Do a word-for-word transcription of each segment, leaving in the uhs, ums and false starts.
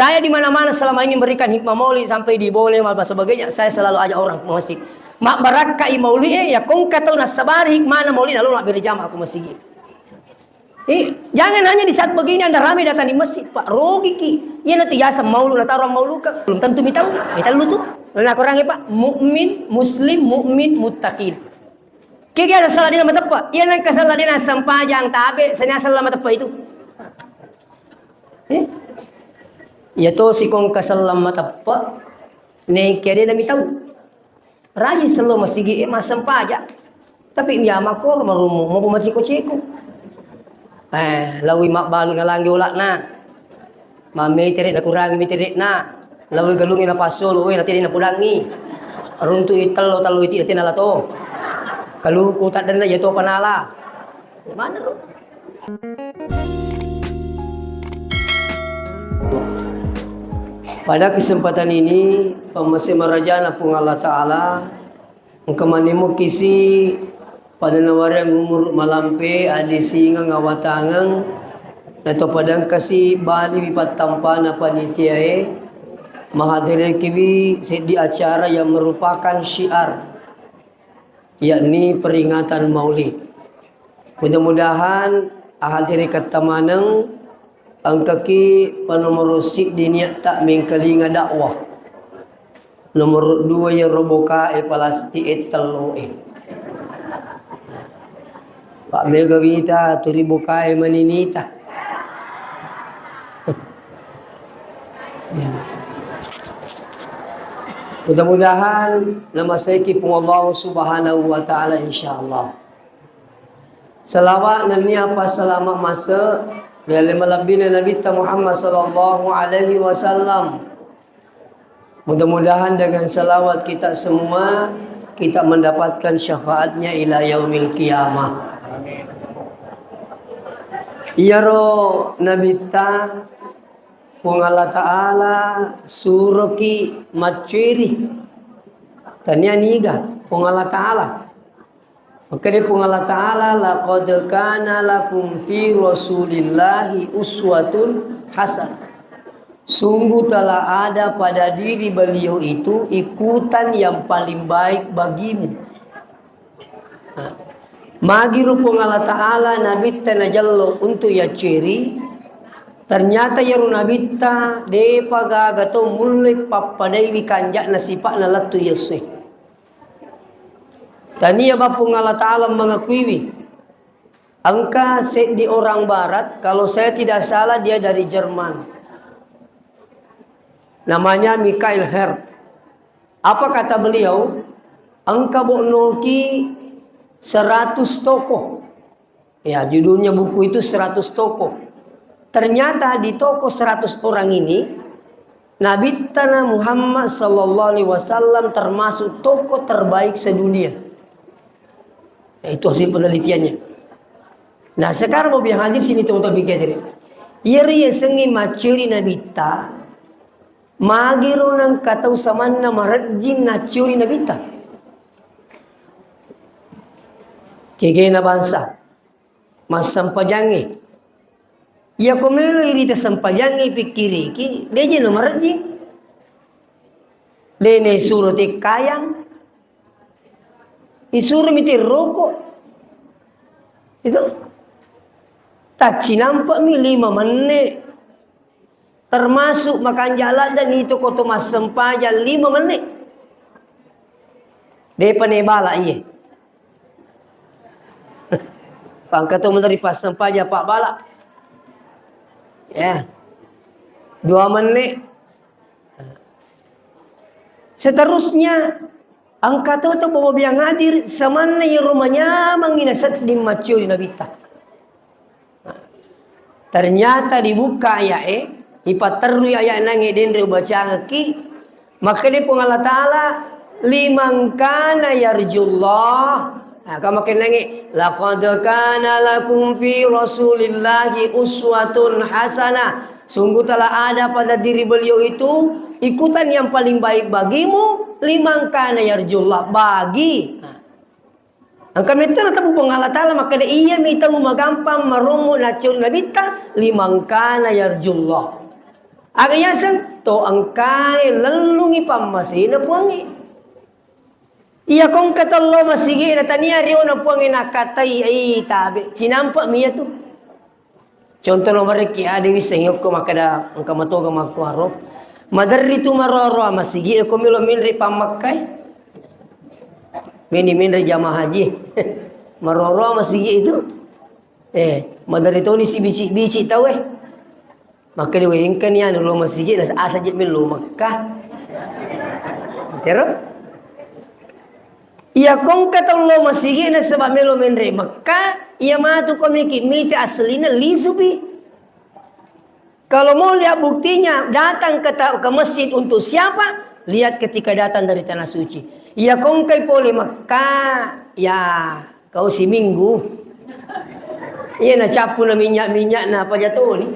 Saya di mana-mana selama ini memberikan hikmah maulid sampai di Bone dan sebagainya, saya selalu ajak orang ke masjid. Mabbarakkai maulid, eh, ya kongka tau nassabari hikmana maulid, lalu mabbere jamaah ke masjid. Eh, jangan hanya di saat begini Anda ramai datang di masjid, Pak. Rugi ki. Iya nanti biasa maulud, nataruang maulud ka. Belum tentu mitau. Itu lu tuh. Nah, kurangnya, Pak, mukmin, muslim, mukmin, muttaqin. Kega ada salah dina mateppe? Iya nang kesala dina sempajang tabe, seni asal mateppe itu. Eh? Iya to sikong kesala mateppe. Neng kede nami tau. Rajin selo masigi, eh, massempajang. Tapi miyama ko marumu, mau maciko-ciko. Eh, lawi mabbalu nalangi olakna. Mamme tere nakurangi mi tere na. Lawi galungi napassolo, we natiri napudangi. Runtu i tello, tello iti ati nala to. Kaluku taddenna ya to panala. Mana ro? Pada kesempatan ini, pamase marajana Puang Allah Ta'ala, engka manemo kisi pada nawareng umur malampe, adi singang awatangeng, nato padangkasi bali mi pattampana panitiae, mahadirikiwi seddi acara yang merupakan syiar, yakni peringatan Maulid. Mudah-mudahan ahadiri kettamaneng engkaki panomoro siddi niatta mengkalinga dakwah. Nomoro dua ya roboka e plastik e tello e. Pak mega wita turi boka e maninita. Ya. Mudah-mudahan namasaiki Puang Allah Subhanahu wa Ta'ala, insyaallah. Salawat nennia apa salama mase ri ale malebbina Nabitta Muhammad sallallahu alaihi wasallam. Mudah-mudahan dengan salawat kita semua, kita mendapatkan syafaatnya ila yaumil qiyamah. Iyaro Nabitta Puang Allah Ta'ala suroki maccueri. Tania niga Puang Allah Ta'ala. Makkeda Puang Allah Ta'ala, "Laqad kana lakum fi Rasulillahi uswatun hasanah." Sungguh telah ada pada diri beliau itu ikutan yang paling baik bagimu. Nah, magiro Puang Allah Ta'ala Nabitta najello untuk yacceri, ternyata iyaro Nabitta depa gaga to mulle pappadaiwi kanja'na sipa'na lettu yesse. Tania ba Puang Allah Ta'ala mengakuiwi. Engka seddi orang barat, kalau saya tidak salah dia dari Jerman. Namanya Michael Herr. Apa kata beliau? Engka bo'noki seratus tokoh. Ya, judulnya buku itu seratus tokoh. Ternyata di tokoh seratus orang ini, Nabittana Muhammad sallallahu alaihi wasallam termasuk tokoh terbaik sedunia. Ya, itu hasil penelitiannya. Nah, sekarang mau bilang hadir sini teman-teman pikir. Iyari yasengnge maccuri Nabitta, magiro nengka tau samanna marejjing naccuri Nabitta. Kegena bangsa. Massempajangnge. Iyako melo irita sempajangnge pikkiriki, deje no marejjing. De ne suro tekkayang. Isuro mi terroko. Itu. Taccinampa mi lima menne. Termasuk makanja ladda ni to ko to massempajang lima menne. Depa ne bala iye. Pangka to menteri passempajang pak bala. Ya. Dua menne. Seterusnya, engka to to bobo biang hadir, samanna iyaro manyameng ina sedding maccuri Nabitta. Ternyata dibuka aya'e, ipatterrui aya'e nange denre ubacangekki, makkeda Puang Allah Ta'ala, "Liman kana yarjullah." Nah, kau makin nangi, "Laqad kana lakum fi Rasulillahi uswatun hasanah." Sungguh telah ada pada diri beliau itu ikutan yang paling baik bagimu, liman kana yarjullah, bagi. Nah. Engka mettana tabu Puang Allah Ta'ala makkeda, "Iya mi tau magampang marommo naccuri Nabitta, liman kana yarjullah." Aga yaseng to engkae lellungi pammasena Puangnge. Iya kongka tello masigi'na tania riona Puangnge nakkatai, ai tabe, cinampa mi iya tu. Contoh nomor rekki ade wisseng yokko makkeda engka matoga makkuaro. Maderri tu maroro masigi e ko melo menre pammakkai. Meni menre jamaah haji. Maroro masigi itu. Eh, maderri toni si bici-bici tau eh. Makkeda, "Wé, engkani anu lo masigi na asa je melo Mekka." Tero? Iya kongka tau lo masigi nasaba melo menre Mekka, iya matu ko miki mite aslina lisupi. Kalau mau lihat buktinya, datang ke ta-, ke masjid untuk siapa? Lihat ketika datang dari tanah suci. Iya kongkai pole Mekka, ya. Kau siminggu. Iya na cappu na minyak-minyak na apa jatoni.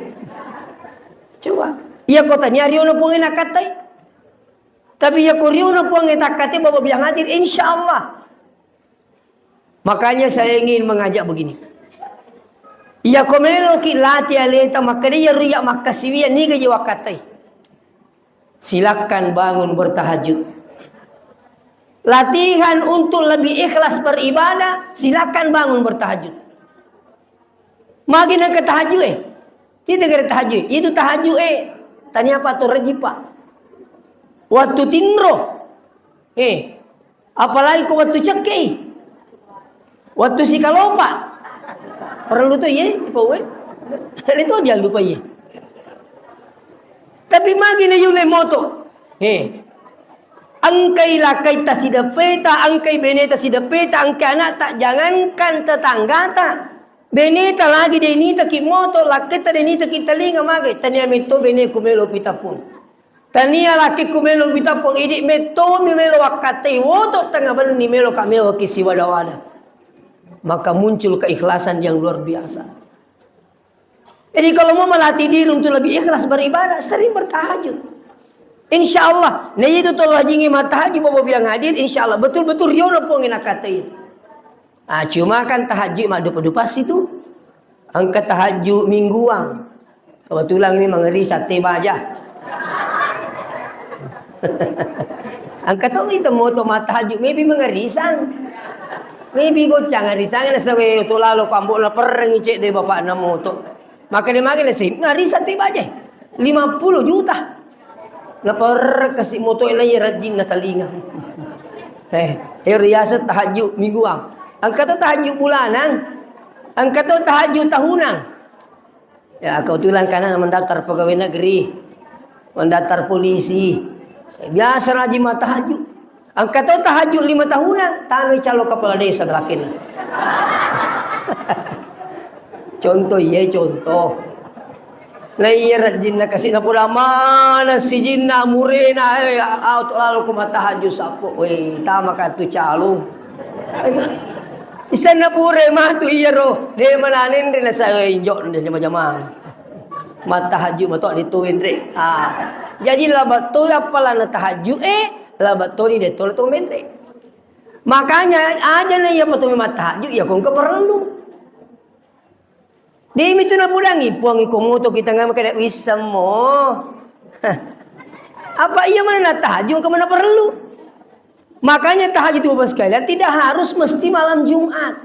Coba. Iya kota ni ariona Puangnge nakkatai. Tapi iya ko riona Puangnge takkatai Bapak biang hadir, insya Allah. Makanya saya ingin mengajak begini. Iya ko melo ki lati aleta makkeda iya ruya makkasiwian niga je wakkatai. Silakan bangun bertahajud. Latihan untuk lebih ikhlas beribadah, silakan bangun bertahajud. Magi nengka tahajud eh. Tidak kira tahajud. Itu tahajud eh. Tanya apa tuh rejipa. Waktu tinro. Eh, apalagi ko wettu cekkei, wettu sikalopa, parellu to iye ipauwe. Itu dia lupa iye. Tapi magi na yule moto. He. Engkai lakkai ta sideppeta, engkai beneta sideppeta, engkai anakta, jangankan tetanggata. Beneta lagi denita ki moto, lakketa denita ki telinga mage. Tania metto beneku melo pitapung. Tania lakekku melo bitappo, idi mettomi melo wakkatai woto tengnga benni melo ka mewaki siwada-wada. Maka muncul keikhlasan yang luar biasa. Jadi kalau mau melatih diri untuk lebih ikhlas beribadah, sering bertahajud. Insya Allah, nah itu tolong hajingi matahajud bobo biang hadir, insya Allah betul-betul riona Puangnge nakkatai itu. Ah, cuma kan tahajud maddupa-dupa situ. Engka tahajud mingguang. Kebetulan ini mengeri sate baja. Engka to itu moto matahajud, maybe mengerisang. Maybe gocang arisang na sawe to lalo kambo na pereng icek de bapak na moto. Maka dia makin nasi, ngari sate baja. Lima puluh juta. Naperrekasi moto e lai rajinna talinga. Eh, eh, riaseng tahajud mingguang. Engka to tahajud bulanan. Engka to tahajud tahunan. Ya, kebetulan kanan mendaftar pegawai negeri, mendaftar polisi. Biasa rajin ma tahajud. Engka to tahajud lima tahunan, tanoi calo kepala desa belakin. Contoh, iya, contoh. Nah, iya, rajinna kasi na pura mana sijinna murena, eh, au to lalo ku matahajud sappo, weh, tama ka tu calo. Istanna pura matu iya ro, de mana nendre na saya injok nde jama-jama. Matahajud mato di tuin re. Ah. Jadi labat to apa lana tahajud, eh, labat to di detol to menre. Makanya aja na iya patu matahajud, ya kongka perlu. Demi tu napudangi Puang iko moto kita nggak makanya wissemmo. Apa iya mana tahajud ke mana perlu? Makanya tahajud itu Bapak sekalian tidak harus mesti malam Jumat.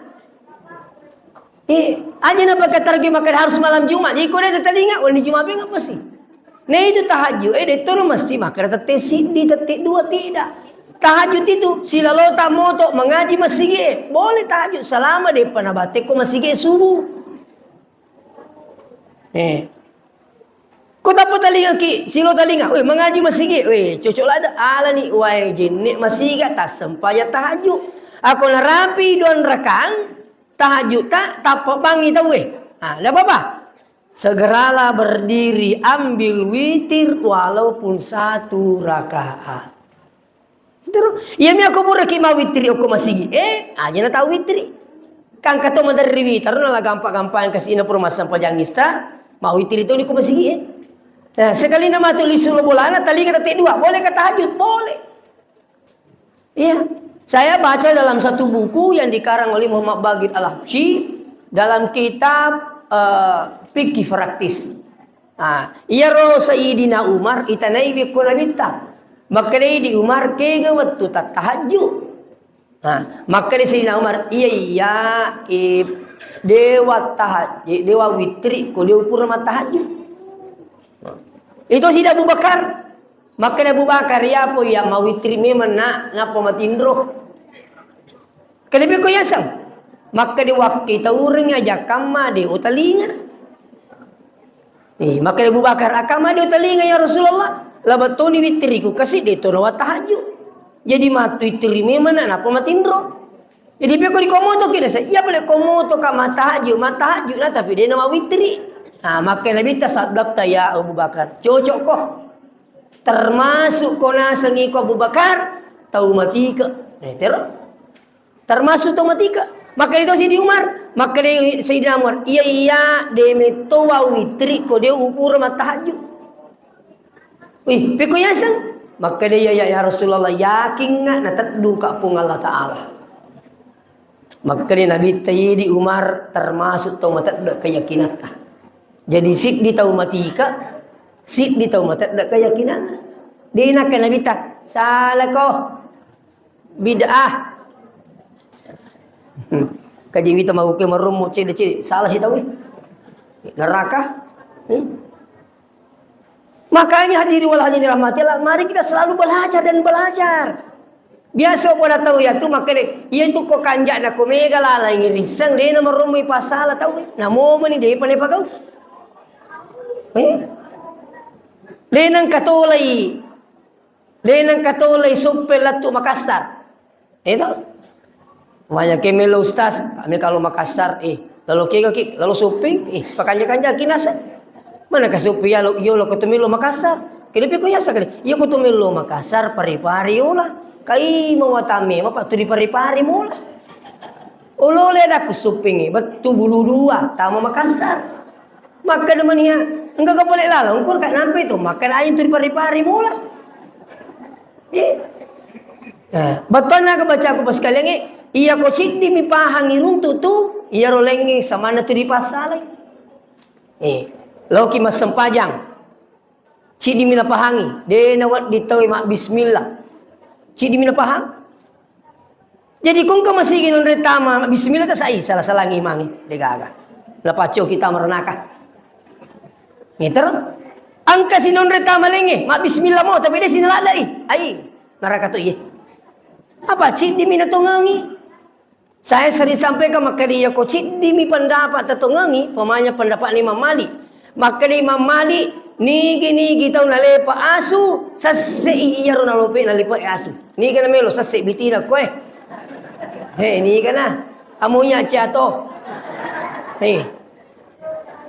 Eh, aja na baka target maka harus malam Jumat. Iko dia telinga, wani Jumat apa sih? Nah, itu tahajud, eh, detto mesti maka tette siddi, tette dua, tidak. Tahajud itu, silalota moto, mengaji masigi, eh. Boleh tahajud selama depa nabatte ko masigi subuh. Eh. Ko tappa talinga ki, silo talinga, weh, mengaji masigi, weh, cocok lada, ala ni, wae, jenne masigi, tassempajang tahajud. Ako narapi doang rakang, tahajud ta, tappa bangi tau, weh. Ah, ndak apa-apa. Segeralah berdiri, ambil witir walaupun satu rakaat. Terus, iya mi aku pura ki mau witri okko masigi. Eh, aja na tau witri. Kan kato maderri witar, na la gampang-gampang kasina pura massempajang ista, mau witri tu di ko masigi, eh. Nah, sekali nama tu lisu lo bolana, talinga tette dua, boleh ke tahajud? Boleh. Iya. Saya baca dalam satu buku yang dikarang oleh Muhammad Bagir Al-Habsyi dalam kitab, eh, Fikih Praktis. Ah, iyaro Sayyidina Umar itanaiwi ko Nabitta. Makkedai di Umar, kega wettu tattahajju? Ah, makkedai Sayyidina Umar, iya, iya, eh, dewa tahaj-, eh, dewa witri ko dewa pura mattahajju. Itu sida Abu Bakar. Makkeda Abu Bakar, "Iya po iya mawitri memang, Nak, nappa matinro." Kede beko yaseng. Makkeda, "Wakkitaureng aja kamma de otalinga." Eh, makkeda Abu Bakar, "Akamma de otalinga ya Rasulullah? Labettoni witriku kasi de to nawa tahajju. Jadi matu witri memang, Nak, nappa matinro." Jadi pekko dikomoto kina sa, iya pale komoto ka matahajju, matahajju na tapi de na mawitri. Nah, makkeda Nabitta, "Saddaqta ya Abu Bakar. Cocok ko." Termasuk ko naseng iko Abu Bakar, tau matike. Eh, tero. Termasuk tau matike. Makkeda tosi di Umar, makkeda Sayyidina Umar, "Iya, iya, de metto wa witri ko de upura matahajju." Wih, pekko yaseng? Makkeda, "Iya, iya, ya Rasulullah, yakinga nateddu ka Puang Allah Ta'ala." Makkeda Nabitta, "Idi Umar termasuk tau matedde keyakinatta." Jadi siddi tau matika, siddi tau matedde keyakinanna. De nakke Nabitta, "Salako. Bid'ah." Hmm. Kaji wita maguke marummu cede-cede, salah si tau. Neraka. Hmm. Makanya hadirin wal hadirat rahmati Allah, mari kita selalu belajar dan belajar. Biasa pada tahu ya tu, makanya iya tu ko kanjak na ko mega lalai ngiriseng, de na marummu pasala tau. Namo meni de pane pagau. Eh? De nang katolai. De nang katolai soppe lattu Makassar. Itu. Banyak ke melo ustaz, kami kalau Makassar, eh, lalu kega ki, lalu shopping, eh, pakanja-kanja kinasa. Mana ka shopping ya lo, yo lo ko tu melo Makassar. Kede peko yasa kede. Yo ko tu melo Makassar, pari-pari ola. Kai mau watame, apa tu di pari-pari mola. Olole ada ku shopping, eh, betu bulu dua, tama Makassar. Makkeda mania, engka ka pole laleng, engka ka nampe tu, makkeda aja tu ripari-pari mola. Eh. Eh, bettuanna aga bacaku pas kalian, eh, iya ko ciddi mi pahangi runtu tu, iya ro lengnge samanna tu dipassalai. Eh, loki massempajang. Ciddi mi napahangi, de nawedding tau mabbismillah. Ciddi mi napahang. Jadi, kongka masigi nonre tama, bismillah ta sai, salah-salangi mangi, de gaga. Napaccoki tama ranaka. Ngitero? Engka si nonre tama lenge, ma bismillah mo, tapi de si naladai. Ai, naraka to iye. Apa ciddi mi natongengi? Saya sering sampaikan, makkeda iya ko ciddi mi pendapat tatongengi, pamanya pendapat Imam Malik. Makkeda Imam Malik, nigi-nigi tau nalepa asu, sesse'i iyaro nalope nalepa asu. Niga namelo sesse bitina koe. He, niga na. Amunya ciato. He.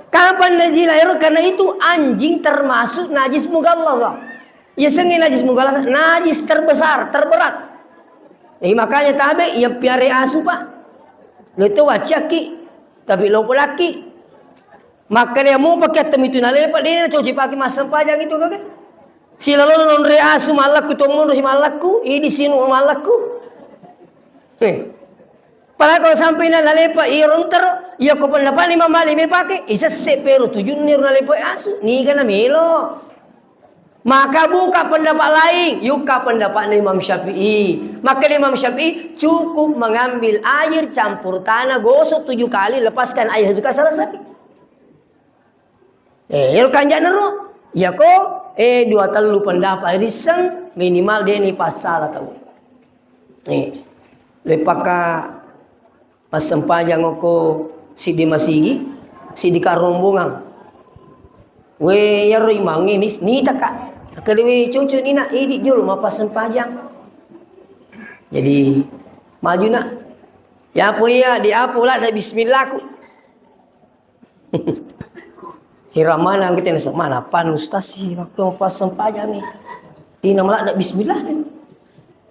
Kapan najila ero? Karena itu anjing termasuk najis mughalladhah. Yasengnge najis mughalladhah, najis terbesar, terberat. Eh, makanya tabe, iya piare asu, Pak. Lo itu wacciakki, tapi lo polakki. Makkeda mo pakai temitu nalepa, de na coci pakai massempajang itu kage. Silalo nonre asu malakku, tommonro si malakku, idi sinu malakku. Eh. Padahal kalau sampai na nalepa iya ronter, iya ko pendapat Imam Malik me pakai, isesse pero tujunni ro nalepa asu, niga na melo. Maka buka pendapat lain, yukka pendapatnya Imam Syafi'i. Maka Imam Syafi'i cukup mengambil air campur tanah, gosok tujuh kali, lepaskan air satu kali, selesai. Eh, ero kanja'na ro. Iyako, eh, dua tellu pendapat risseng, minimal de ni pasala tau. Eh, leppaka massempajang okko siddi masigi, siddi ka rombongan. We, iyaro imangnge ni, nitaka. Akkeda we, cucu ni nak, idi jolo mappassempajang. Jadi, maju nak. Ya apa iya, di apa lah, ada bismillah ku. Hiramana anggota nasa, "Mana pan ustaz sih waktu pas sempajang nih?" Ina malah ada bismillah kan.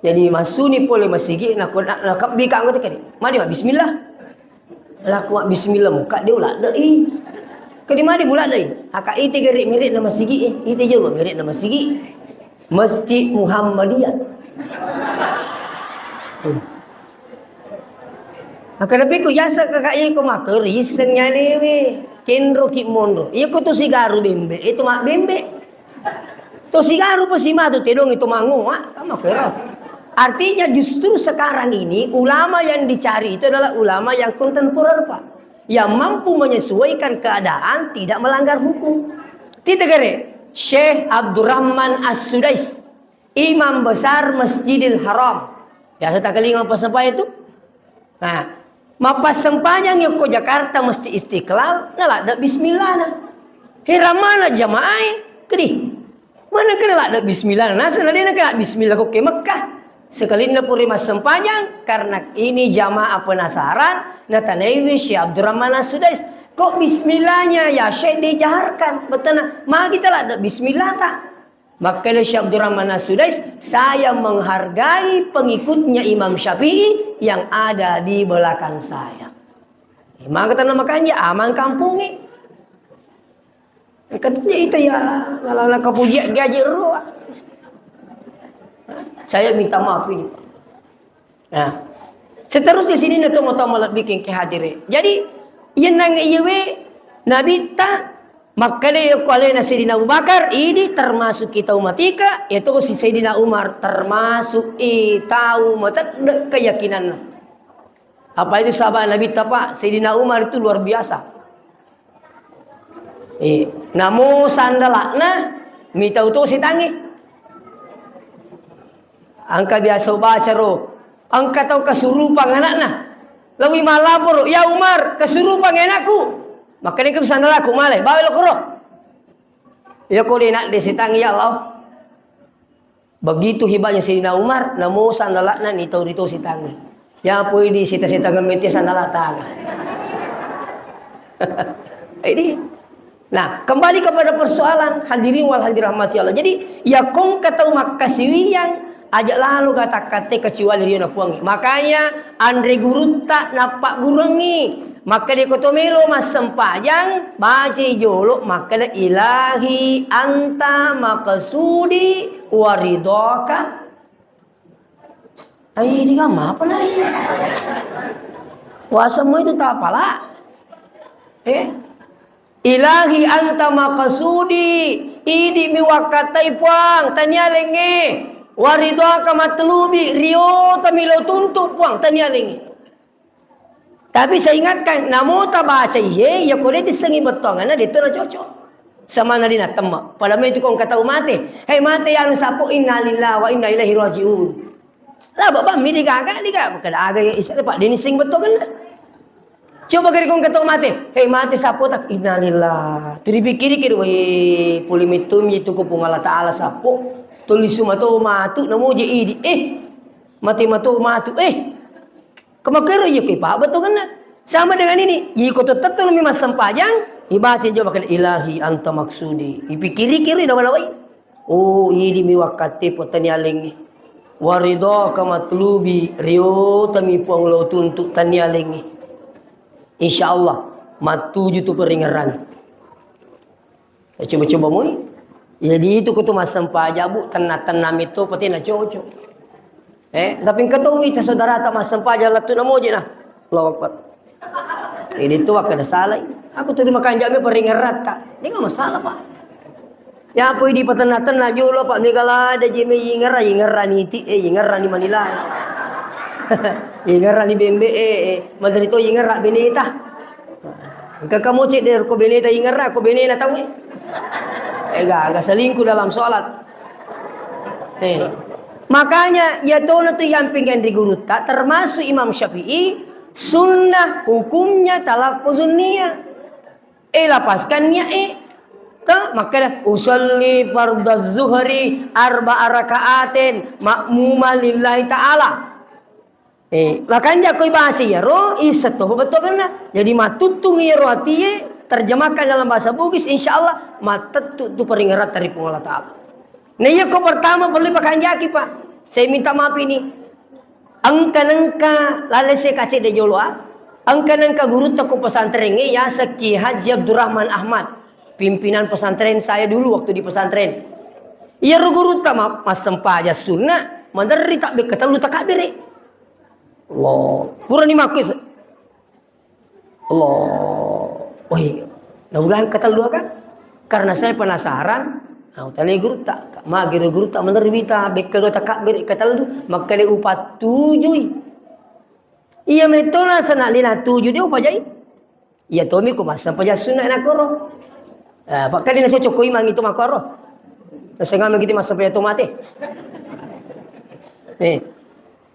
Jadi masuni pole masigi, na ko na, na kabbi ka anggota kadi. "Madi ma bismillah?" Laku ma bismillah muka dia ulah dei. Kadi madi mulah dei. Aka ite gere mirip nama sigi, eh. Ite juga mirip nama sigi. Masjid Muhammadiyah. Hmm. Maka tapi ku jasa kakak iko maka riseng nyalewe. Kenro ki monro. Iya ko to sigaru bembe, itu mak bembe. To sigaru pasti matu tedong itu mangoa, sama kero. Artinya justru sekarang ini ulama yang dicari itu adalah ulama yang kontemporer, Pak. Yang mampu menyesuaikan keadaan, tidak melanggar hukum. Titegere, Syekh Abdurrahman As-Sudais, Imam Besar Masjidil Haram. Biasa tak kelinga apa itu? Nah, mappassempajang yokko Jakarta Masjid Istiqlal, naladde bismillah na. Heran mana jamaah e, kedi. Mana kena ladde bismillah na, naseng nadena kena bismillah ko ke Mekah. Sekalinna puri massempajang, karena ini jamaah penasaran, natanaiwi Syekh Abdurrahman As-Sudais. Kok bismillahnya ya Syekh dijaharkan? Betena, magi ta ladde bismillah ta? Makkeda Syekh Abdurrahman As-Sudais, "Saya menghargai pengikutnya Imam Syafi'i yang ada di belakang saya." Maka tanah makanja aman kampungnge. Katanya itu ya, malah kapuji gaji roa. Saya minta maaf ini, Pak. Nah, seterusnya sini na tomo-tomo lebbi kengke hadire. Jadi, yenang iyewe Nabitta makkeda yokko alena Sayyidina Abu Bakar, idi termasuk kita umatika, yaitu si Sayyidina Umar termasuk i tau matedde keyakinanna. Apa itu sahabat Nabitta, Pak? Sayyidina Umar itu luar biasa. Eh, namo sandalakna mitau to setangnge. Engka biasa ubaca ro, engka tau kesurupang anakna. Lawi malaporo, "Ya Umar, kesurupang anakku." Makkedai ke sandalakku, "Male, bawa lo koro." Ya ko de nak de setangnge, ya Allah. Begitu hebatnya Sayyidina Umar, namo sandalakna nitau rito setangnge. Ya poi di seta-seta ngemete sandala tanga. Ini. Nah, kembali kepada persoalan hadirin wal hadir rahmati Allah. Jadi, ya kong katau makkasiwiyang aja lalo gatakkate kecuali riona Puangnge. Makanya anre gurutta nappa gurengi. Makkeda ko to melo massempajang, bacai jolo makkeda, "Ilahi anta maqsudi wa ridhaka." Ai, ini kan apa lagi? Wasammu itu tak pala? Eh? "Ilahi anta maqsudi." Idi mi wakkatai Puang, tania lengnge. "Wa ridhaka matlubi." Riota mi lo tuntu Puang, tania lengnge. Tapi saya ingatkan, namo tabaca iye, ya ko de tissengi bettuanganna, de to na cocok. Sama na dina temma. Pada mai tu kong katau mate. Hei mate, anu sapo, "Innalillahi wa inna ilaihi rajiun." Lah, bapak mi digaga, digaga. Kada aga ya isa, Pak, de nisseng bettuanganna. Coba gari kong katau mate. "Hei mate, sapo tak?" "Innalillah." Tu dipikiri kiri, "Weh, puli metto mi tu ko Puang Allah Ta'ala sapo. Tuli sumato matu, namo je idi. Eh, mate mato matu. Eh." Kemakero iya ke pa bettuanganna. Sama dengan ini, iko tettettu mi massempajang, ibaca jawab kan, "Ilahi anta maksudi." Ipikiri kiri nawa-nawai. Oh, idi mi wakkatte po tania lengnge. "Wa ridhaka matlubi", riota mi Puang lo tuntu tania lengnge. Insya Allah, mattuju tu peringeran. Ya, coba-coba moi. Jadi itu kutu massempajang, Bu, tenna-tenna mi to, pasti na cocok. Eh, tapi engka to wita saudara ta massempajang lettu na moje na. Allahu Akbar. Ini tu kada salah. Aku tu makanja mi peringeran ta. Ini nggak masalah, Pak. Ya, apa di patenna-tenna jolo, Pak, megala ada je me ingerra, ingerra ni ti, eh, ingerra ni manila. Ingerra ni bembe, eh, eh. Madari to ingerra beneta. Engka kamu cek deh, ko beneta ingerra, ko benena tau, eh. Eh, gak, gak selingkuh dalam sholat. Eh. Makanya, ya tono tu yang pengen di gurutta, termasuk Imam Syafi'i, sunnah hukumnya talaffuzun niyah. Eh, lapaskan niat, eh. Toh, makkeda, "Usalli fardaz zuhri arba'a raka'atin makmuman lillahi ta'ala." Eh, makanja ko ibaca iyaro, isseng to bettuanganna. Jadi, mattuttung iyaro atie, terjemahkan dalam bahasa Bugis, insya Allah, mattettu tu paringeratta ri Puang Allah Ta'ala. Nah, iya ko pertama perlu pakanjaki, Pak. Saya minta maaf ini. Engka nengka lalese kacedde jolo, ah. Engka nengka gurutta ko pesantrengnge, yaseng Kiai Haji Abdurrahman Ahmad, pimpinan pesantren saya dulu waktu di pesantren. Iyaro gurutta ma-, massempajang sunna, maderri tabbe ketellu takabbere. Allah. Purani makkis. Allah. Woi, Nah, ulang ketellu aga. Karena saya penasaran, nah, utanai gurutta. Magi ro gurutta menerima wita, bekka dua takabbere ketellu, makkeda upattujui. Iya metto nasana lina tuju dia upajai. Iya tomi ko massempajang sunna nakoro. Eh, pakkadi na cocok ko imang itu makoro. Nasengame kita massempajang to mate. Nih.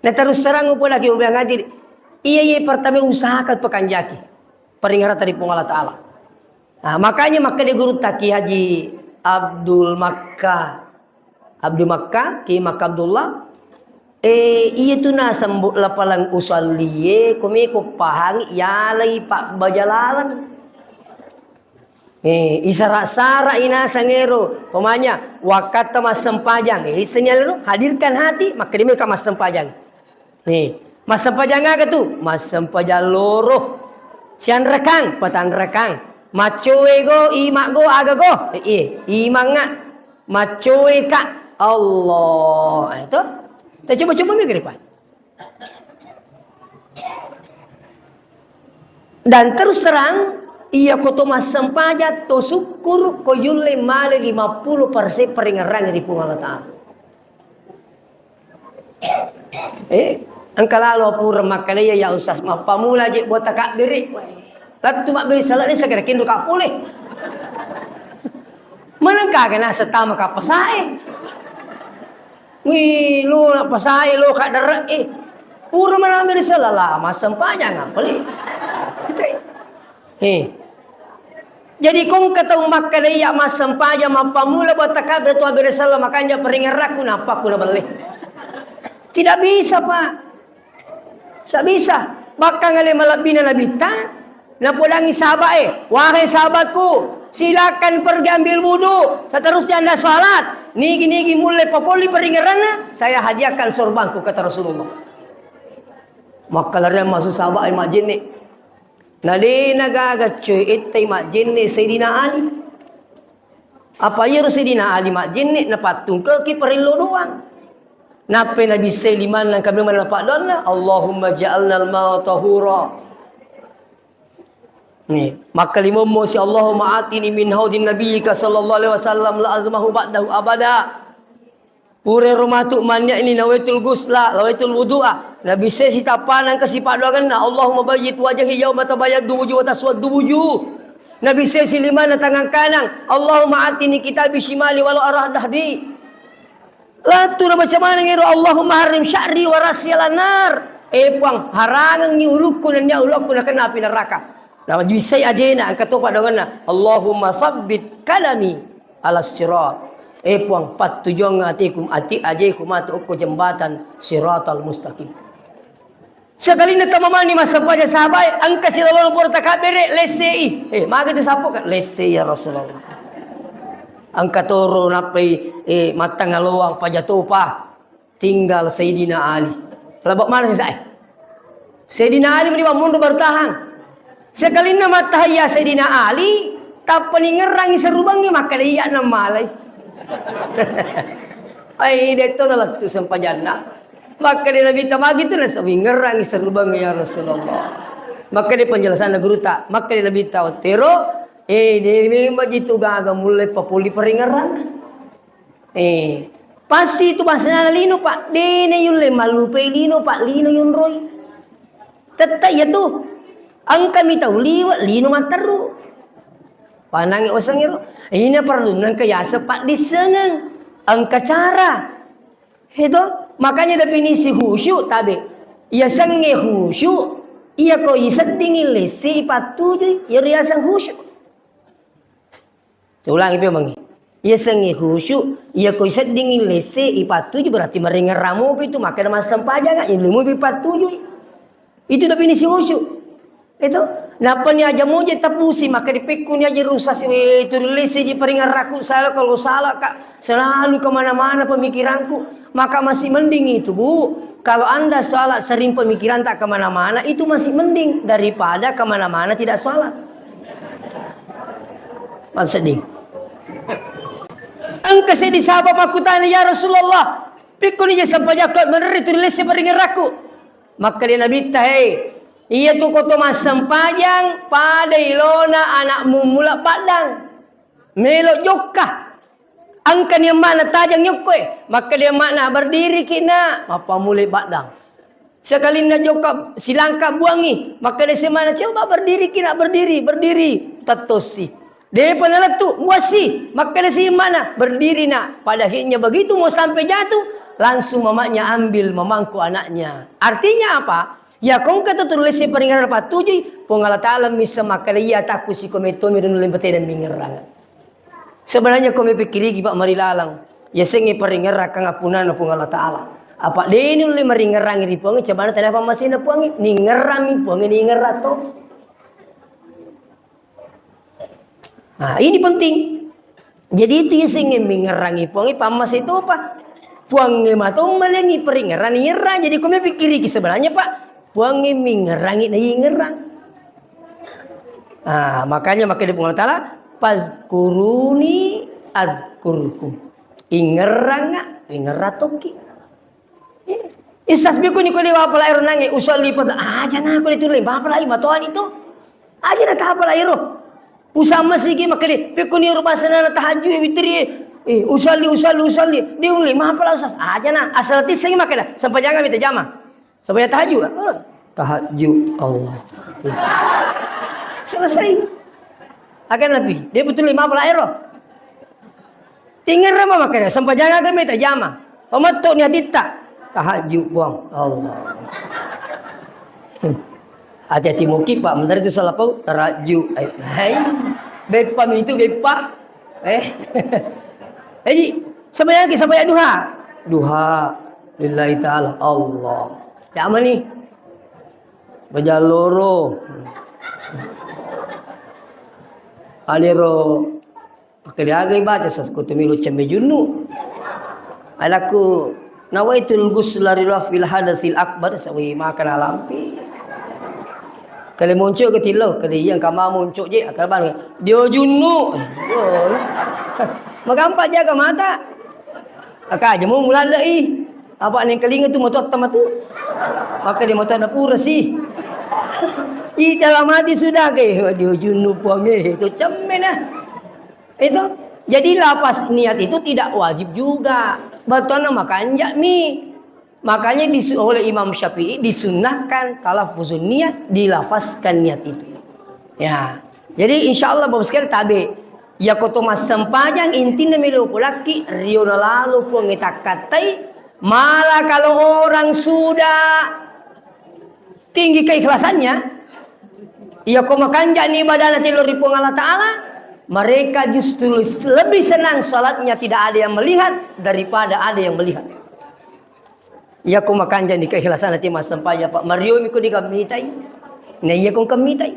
Nah, terus terang upo lagi ubiang hadir. Iya, iya, pertama usahakan pekanjaki. Peringatan dari Puang Allah Ta'ala. Nah, makanya makkeda gurutta Ki Haji Abdul Makkah, Abdul Makkah, Ki Makkah Abdullah, eh, iya tu naseng bu-, lapaleng usallie, ko meko pahangi, yalai pabbaja laleng. Eh, isara-sara inaseng ero, pemanya, wakkatta massempajang, eh, iseng yalai ro, hadirkan hati, makkeda meka massempajang. Nih, massempajang aga tu? Massempajang loro. Sianrekang, patanrekang. Maccoe go, ima go, aga go? Eh, eh, imangnga. Maccoe ka. Allah. Eh, to? Kita coba-coba mikir, Pak. Dan terus terang, iya ko to massempajang, to sukkuru ko yulle male lima puluh persen peringerang ri Puang Allah Ta'ala. Eh, engka lalo pura makkalaya, ya Ustaz, mappamula je buat takabbere. Lattu mabbere sala ni segera kinru kapole. Manengka gana setama kapasae. Wih, lo nak pasae lo kak derek eh. Pura mana beri sala lah, masem panjang apa le? Eh. Jadi kong ketau makkeda iya massempajang mappamula buat takabbere tu abbere sala makanja peringerrakku nappa ku nabelle. Tidak bisa, Pak. Tidak bisa. Bahkan ale malebbina nabitta, napodangi sahabat eh, wahai sahabatku, silakan pergi ambil wudhu, seterusnya anda sholat, nigi-nigi mulle papolli peringeranna, saya hadiahkan sorbangku, kata Rasulullah. Makkalarian masuk sahabat eh majjenne. Na de na gaga coy ettai majjenne Sayyidina Ali. Apa iyaro Sayyidina Ali majjenne napattungkeki parillo doang. Nappai nabissai limanna engka memang napaddoanna, "Allahumma ja'alna al-ma'a tahura." Nih, makkalimommo si, "Allahumma atini min haudin nabiyyika sallallahu alaihi wasallam la azmahu ba'dahu abada." Purero matu mannia'ni nawaitul ghusla, nawaitul wudu'a. Nabissai sitappana engka sipaddoangenna, "Allahumma bayyid wajhi yauma tabayyaddu wujuh wa taswaddu wujuh." Nabissai silimanna tangan kanang, "Allahumma atini kitabi shimali walau arah dahdi." Lattu nabaca maneng ero, "Allahumma harrim sya'ri wa ra'si 'alan nar." Eh Puang, harangengngi ulukku nennia ulukku nakenna api neraka. Nabissai ajena engka topa dongenna, "Allahumma tsabbit kalami 'alas sirat." Eh Puang, pattujuang ateku, ati ajeku matu okko jembatan siratal mustaqim. Sekalinna tamamani massempajang sahabat, engka silolona pura takabbere, lessei. Eh, magi tu sappo kan? Lessei ya Rasulullah. Engka toro nappai, eh, mattangaloang pajatopa. Tinggal Sayyidina Ali. Lebak mana sisa eh? Sayyidina Ali meni mammundu bertahan. Sekalinna mattahayya Sayyidina Ali, tappa ningerrangi serubangi, makkeda iya nammalai. Ai, detto nalettu sempajanna. Makkeda Nabi ta magi tu nasawi ngerrangi serubangi ya Rasulullah. Makkeda penjelasanna guru ta, makkeda Nabi ta wattero, eh, de memang jitu gaga mulai papuli peringerang. Eh, pasti itu bahasana lino, Pak. Dene yulle mallupai lino, Pak. Lino yunroi. Tetta iya tu. Engka mi tau liwe, lino matteru. Panangi osengero. Ini perlu nengka yase paddissengeng. Engka cara. Itu. Makanya definisi khusyuk tabe. Yasengnge khusyuk. Iya ko iseddingi lesi pattujui. Iya riaseng khusyuk. Saya ulangi, pemangi. Iya sengnge khusyuk, iya ko iseddingi lesse, ipattuju berarti maringerrang mopi tu, maka ada massempajang, ilmu ipattuju. Itu definisi khusyuk. Itu. Nappa ni aja moje tapusi, maka dipekku ni aja rusak si, "Weh, itu lesse ji paringerrakku, salah kalau salah, Kak, selalu kemana-mana pemikiranku." Maka masih mending itu, Bu. Kalau Anda salat sering pemikiran tak kemana-mana, itu masih mending daripada kemana-mana tidak salat. Maksudnya. Engka seddi sahabat makkutana, "Ya Rasulullah, pikkuni je sampajakku meneri tu rilesse paringerrakku?" Makkeda Nabitta, "Hei, Iya tu ko to massempajang, pada ilona anak mummula paddang. Melo jokka. Engkani amma'na tajang nyokkoe. Makkeda amma'na, "Berdiri ki, Nak." Mappamulai paddang. Sekalinna jokka silangka buangi. Makkeda si amma'na, "Coba berdiri ki, Nak, berdiri, berdiri." Tettossi. Depa nalettu, buassi. Makkeda si amma'na, "Berdiri, Nak." Pada akhirnya begitu mau sampai jatuh, langsung mamanya ambil memangku anaknya. Artinya apa? Ya, ko engka tu tulisi paringerrang pattujui, Puang Allah Ta'ala misseng makkeda, "Iya takku siko mettomi ri nulle patena mingerrang." Sebenarnya ko mepikkiriki, Pak, marilalang. Yasengnge paringerrang kang appunana Puang Allah Ta'ala. Apa de nulle maringerrangi ri Puangnge, cobana tania pammasena Puangnge, ningerrami Puangnge, ningerrang to. Nah, ini penting. Jadi itu yasengnge mingerrangi Puangnge, pammase topa. Puangnge mato malengi paringerrang, ningerrang. Jadi ko mepikkiriki sebenarnya, Pak, Puangnge mingerrangi na ingerrang. Ah, makanya makkeda Puang Allah Ta'ala, "Fazkuruni azkurkum." Ingerranga, ingerrang tokki. Eh, Ustaz, pekko ni ko de wapala ero nange, usalli pada aja na ko de tulle, bapala i matoani to. Aja na tapala ero. Usamma sigi makkeda, pekko ni ero basana tahajud, witri, eh, usalli, usalli, usalli. De ulle, mapala Ustaz, aja na. Asal tisseng makkeda, sempajangami tajama. Sempajang tahajud, tahajud, Allah. Selesai. Akan nabi, de betul lima belas ero. Tingerrang makkeda, sempajang aga meta jama. Pametto ni atitta. Tahajud, Puang. Allah. Hati-hati muki, Pak. Menteri itu salah pau. Teraju. Hai. Hai. Beppa mi itu, beppa. Eh. Haji, sembahyang ki, sembahyang duha. Duha. Lillahi ta'ala. Allah. Ya, mana ni? Bajalloro. Alero. Makkeda aga ibaca, sas, ko tu melo cemme junnu. Alakku, nawaitul ghusla li raf'il hadatsil akbar, sawi makan alampi. Kale monco ke tillo, kale iya engka ma monco je, akal bang. Dio junnu. Magampa jaga mata. Aka aja mau mulallei. Apa neng kelinga tu matu atta matu. Maka dia matu na pura sih. Ih, dalam hati sudah ke, dio junnu Puang, eh, itu cemme nah. Itu. Jadi lafaz niat itu tidak wajib juga. Bettuanna makanja mi. Makanya disu-, oleh Imam Syafi'i disunnahkan talaffuzun niat, dilafazkan niat itu. Ya. Jadi insya Allah Bapak sekalian tabe. Ya ko to massempajang intinna melo polakki riona lalo Puang takkatai. Malah kalau orang sudah tinggi keikhlasannya, iya ko makanjani ibadahna telo ri Puang Allah Ta'ala, mereka justru lebih senang salatnya tidak ada yang melihat daripada ada yang melihat. Iya ko makanjani keikhlasanna ti massempajang, Pak, mario mi ko dikamitai. Nah, iya ko kamitai.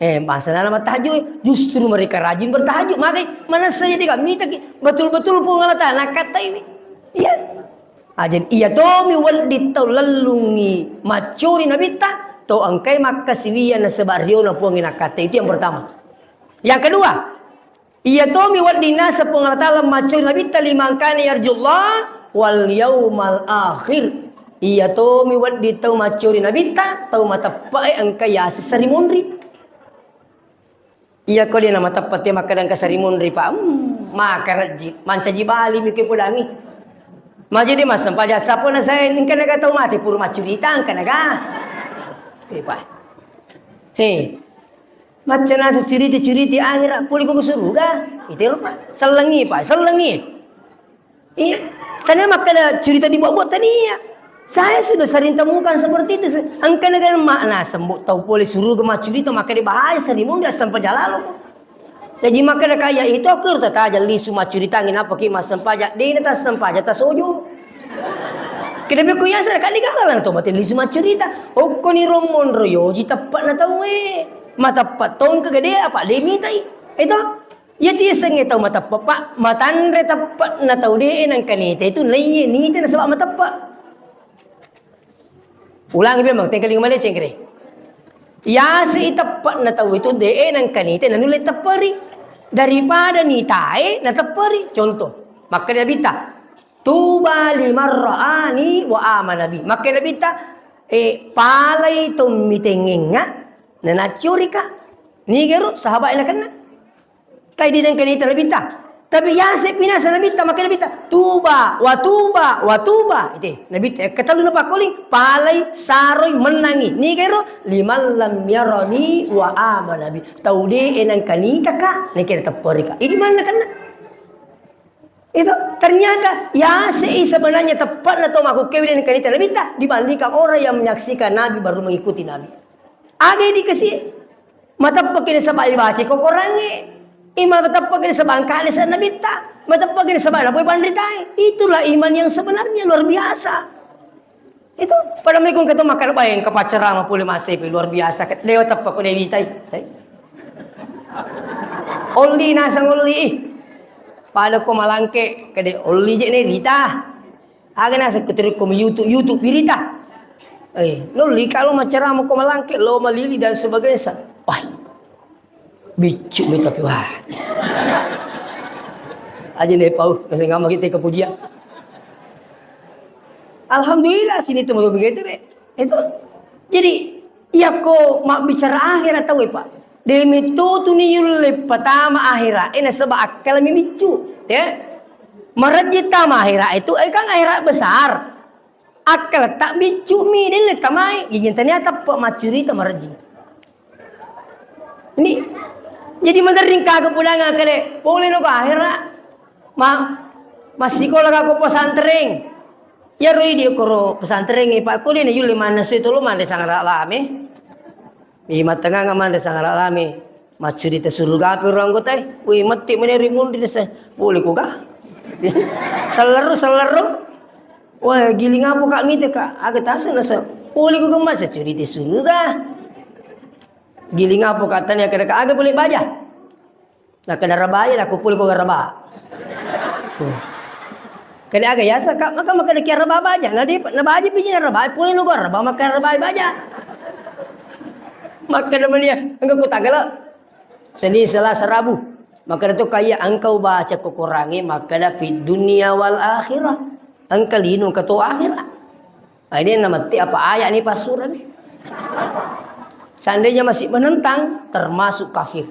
Eh, masalahnya mah tahajud, justru mereka rajin bertahajud. Magai, mana saya tidak minta ki, betul-betul Puang Allah Ta'ala nakkatai mi. Iya. Ah, jadi iya tomi wedding tau lellungi maccuri nabitta, to engkai makkasiwiang nasaba riona Puang nakkatai. Itu yang pertama. Yang kedua, iya tomi wedding naseng Puang Allah Ta'ala maccuri nabitta, liman kana yarjullah wal yaumal akhir. Iya tomi wedding tau maccuri nabitta, tau mateppe'e engka yaseng sarimunri. Iya ko de na mateppa te makkeda engka sarimunri, Pak. Hmm, maka rejji, mancaji bali mi ke podangi. Maja de massempajang sappo na saya engka naga tau mate pura maccurita engka naga. Eh, Pak. He. Macca nasa ciriti-ciriti akhirat pole ko suruga. Itu, Pak. Sellengi, Pak, sellengi. Ih, tania makkeda cerita dibuat-buat, tania. Saya sudah sering temukan seperti itu. Engka negara makna sembuh tau pole suruga maccurita, makkeda bahaya sarimunri, sempajang lalo ko. Jadi makkeda kaya itu, aku rata tajang lisu maccuritangi, napa ki massempajang, dena tassempajang tasojo. Kena beko yasa kali kala lan to mate lisu maccurita. Okkoni romonro yoji teppa'na tauwe. Mateppa tongke gede apa de mitai. Itu. Iya tu yasengnge tau mateppe, Pak, matanre teppe'na tau de'e nengka nita itu, naiye nita nasaba mateppe. Ulangi memang, tengkalinga maleceng kere. Yase i teppe'na tau itu de'e nengka nita nanulle tepperi. Daripada nitae natepperi. Contoh, makkeda Nabitta, "Tuba liman ra'ani wa amana bi." Makkeda Nabitta, E, palai tommi tengengnga, nanaccurika. Nigero sahabat nakenna. Kai di nengka nita Nabitta. Tapi yase pinasa Nabitta, maka Nabitta, "Tuba, wa tuba, wa tuba." Ite, Nabitta, eh, ketellu napakkoling, palai, saroi, mennangi. Nigero, "Liman lam yarani wa amana bi." Tau de e nengka nitaka, nengka tepporika. Idi manna kenna. Itu ternyata yase i sebenarnya tepatna to makukkewe nengka nita Nabitta dibandingkan orang yang menyaksikan Nabi baru mengikuti Nabi. Aga dikasi. Mateppeki nasaba ibaca ko Korangnge. Ima mateppeki nasaba engka desa Nabitta. Mateppeki nasaba napoi panritae. Itulah iman yang sebenarnya, luar biasa. Itu pada mekong kata makan bayang ke pacerama pole masih luar biasa. Dewa teppeki dewi tai. Tai. Olli nasang olli. Pada ko malangke kede olli je ne rita. Aga naseng keterikko mi YouTube, YouTube pirita. Eh, lo lika lo macerama ko malangke, lo malili dan sebagainya. Wah, biccu mi tapi wah. Aja ne pau, naseng ama kita kepujian. Alhamdulillah sini tu mau begitu re. Itu. Jadi, iyako mabbicara akhirat tau e, Pak. Demi tu tuni yulle patama akhirat, eh, nasaba akkalmi biccu, ya. Marejji tama akhirat itu, eh, kan akhirat besar. Akkaletta biccu mi, delle tamai, jadi tania teppe maccurita marejji. Ini, jadi maderring kaga pulang kale, pole no ke akhirat. Ma, massikola ka ko pesantren. Iyaro idi koro pesantren e, Pak, ko dena yulle manna sui tolo manre sangara lame. Ih, matenganga manre sangara lame. Maccurita suruga pe ro anggota e. Wih, matti mene ri munri desa. Pole ko ga? Selleru, selleru. Wah, giling apa kak mite kak? Aga tasa nasa. Pole ko ga masa curita suruga. Giling apa kak tanya kada kak aga boleh baja. Nakkeda rabai, nakko pole ko garaba. Kede aga yasa, Kak, maka makkeda ki araba baja. Nadi, nabaji piji naraba, pole no garaba, maka rabai baja. Makkeda mania, engka ku tagala. Senin, Selasa, Rabu. Makkeda to kaya engka ubaca ko Korangnge, makkeda fi dunia wal akhirah. Engka lino engka to akhirat. Akhirnya namatti apa ayat ni passurami. Seandainya masih menentang, termasuk kafir.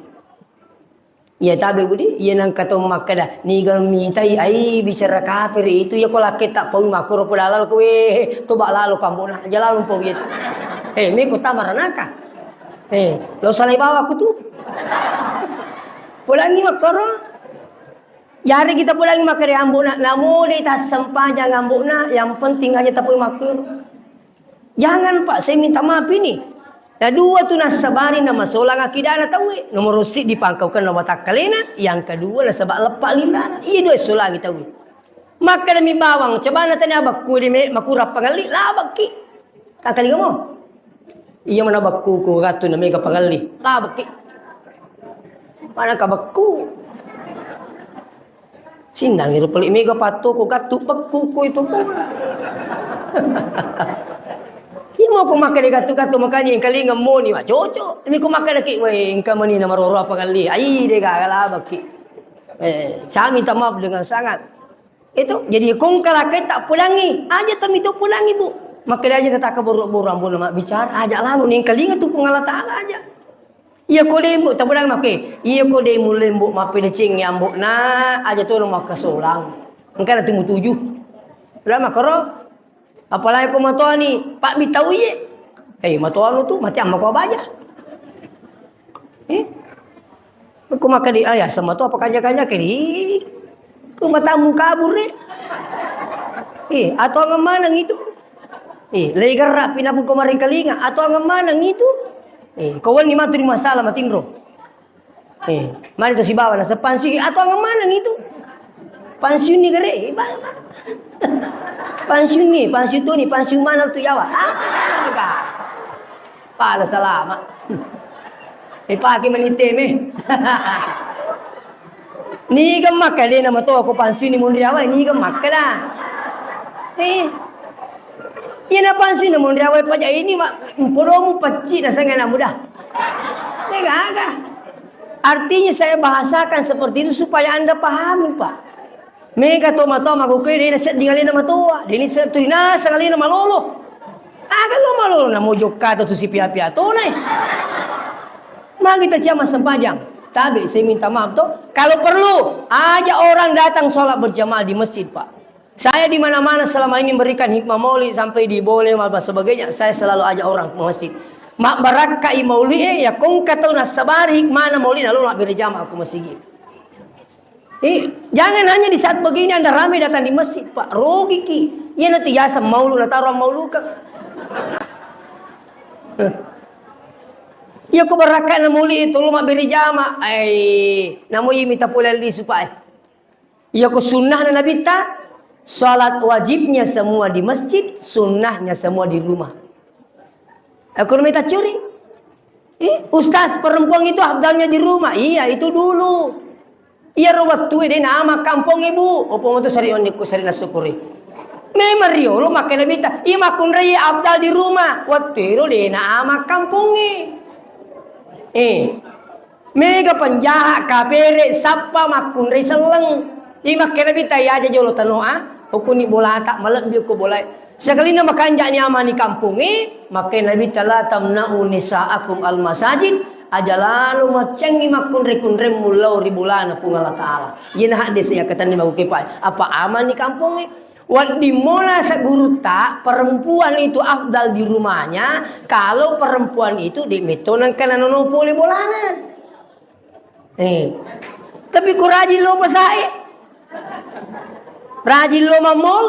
Iya tabe budi, iya nangka to makkeda, niga mitai ai bicara kafir itu, iya ko lakketta paui makkoro poda lalo ko, weh, toba lalo kambona, aja lalo pau iya. Eh, me ko tamaranaka. Eh, lo salai bawa ku tu. Podangi makkoro. Jari kita podangi makkeda ambona, namo de tassempajang ambona, yang penting aja tapoi makkoro. Jangan, Pak, saya minta maaf ini. Nah, dua tu nassabari namasolang akidana tauwe. Nomor siddi pangkaukenna watakkalena, yang kedua nasaba leppa lilana. Iya dua solangi tauwe. Makkadami bawang, cobana tania bakku di me-, makurang pangelli, labakki. Takkalinga mo. Iya mana bakku ku gatu na mega pangelli, labakki. Mana ka bakku. Sinnang iro peli mega patto ko gattu pekku ko itu ko. Iya mau ko makkeda gattu-gattu makanya yang kalinga moni wa cocok. Ini ko makkeda ki, weh, engka mani nama roro apa kali? Ai de gaga labakki. Eh, saya minta maaf dengan sangat. Itu jadi kong kalakai tak pulangi. Aja tami to pulangi, Bu. Makkeda aja tak boro-boro ambo nama bicara. Aja lalu ning kalinga tu Puang Allah Taala aja. Iya ko de mbo tabulang make. Iya ko de mulle mbo mappedecengngi ambo'na aja to makkasolang. Engka na tumu tuju. Lah makkoro. Apalagi ko matoani, Pak mitau iye. Eh, matoa lo tu mati amma ko baja. Eh? Ko makkeda, "Ah, ya sama to apa kanja-kanja kedi." Ko matamu kabur e. Eh, atau maneng itu. Eh, lei garra pinapu ko maring kalinga, atau maneng itu. Eh, ko wenni matu di masalah matinro. Eh, mari to sibawa na sepansi atau maneng itu. Pensiun ni gere, eh, ba-, ba-, pensiun ni, pensiun tu ni, pensiun mana tu Jawa? Ah, ba-, pala salama. Eh, pake menite me. Niga makkeda nama to ko pensiun ni munri awai, niga makkeda. Eh. Iya na pensiun ni munri awai paja ini, Mak. Podomu pacci na senga na muda. Niga aga. Artinya saya bahasakan seperti itu supaya Anda pahami, Pak. Mega to matoa makkukue dena sedding alena matoa, deni se-, tuli naseng alena malolo. Aga lo malolo namo jokka to tu si pia-pia to nai. Magi ta jama sempajang. Tabe saya minta maaf to. Kalau perlu, ajak orang datang sholat berjamaah di masjid, Pak. Saya di mana-mana selama ini memberikan hikmah maulid sampai di Bone dan sebagainya, saya selalu ajak orang ke masjid. Mabbarakkai maulid e, ya kongka tau nassabari hikmana maulid, lalu mabbere jamaah ke masjid. Eh, jangan hanya di saat begini Anda ramai datang di masjid, Pak. Rogiki. Iya nanti yaseng maulu nataro mauluka. Eh. Iya ko barakka na mauli itu lu mabbere jama. Ai, namo iya mita pole lisu, Pak. Eh. Iya ko sunnah na nabitta, salat wajibnya semua di masjid, sunnahnya semua di rumah. Aku rumah curi. Eh, Ustaz, perempuan itu afdalnya di rumah. Iya, itu dulu. Iya, ro wettu de nama kampung ibu. Opo moto seri ondi ku seri nasyukuri. Memang riolo makkeda nabitta, iya makkunrai afdal di rumah. Wettu ro de nama kampung. Eh, mega penjahat, kapere, sappa makkunrai selleng. Iya makkeda nabitta, iya aja jolo tanoa, hukuni bolata, malebbi ko bolai. Sekalinna makanja'ni amani kampongnge, makkai Nabitta, "La tamna'u nisa'akum al-masajid," aja lalo maccengngi makkunre-kunremmu lao ri bolana Puang Allah Ta'ala. Iyena hadde saya katenni magukepa. Apa amani kampongnge? Wedding mola segurutta, perempuan itu afdal di rumahnya, kalau perempuan itu de metto nengka nanono pole bolana. Eh. Tapi ko rajin lo pasae. Rajin lo mamol.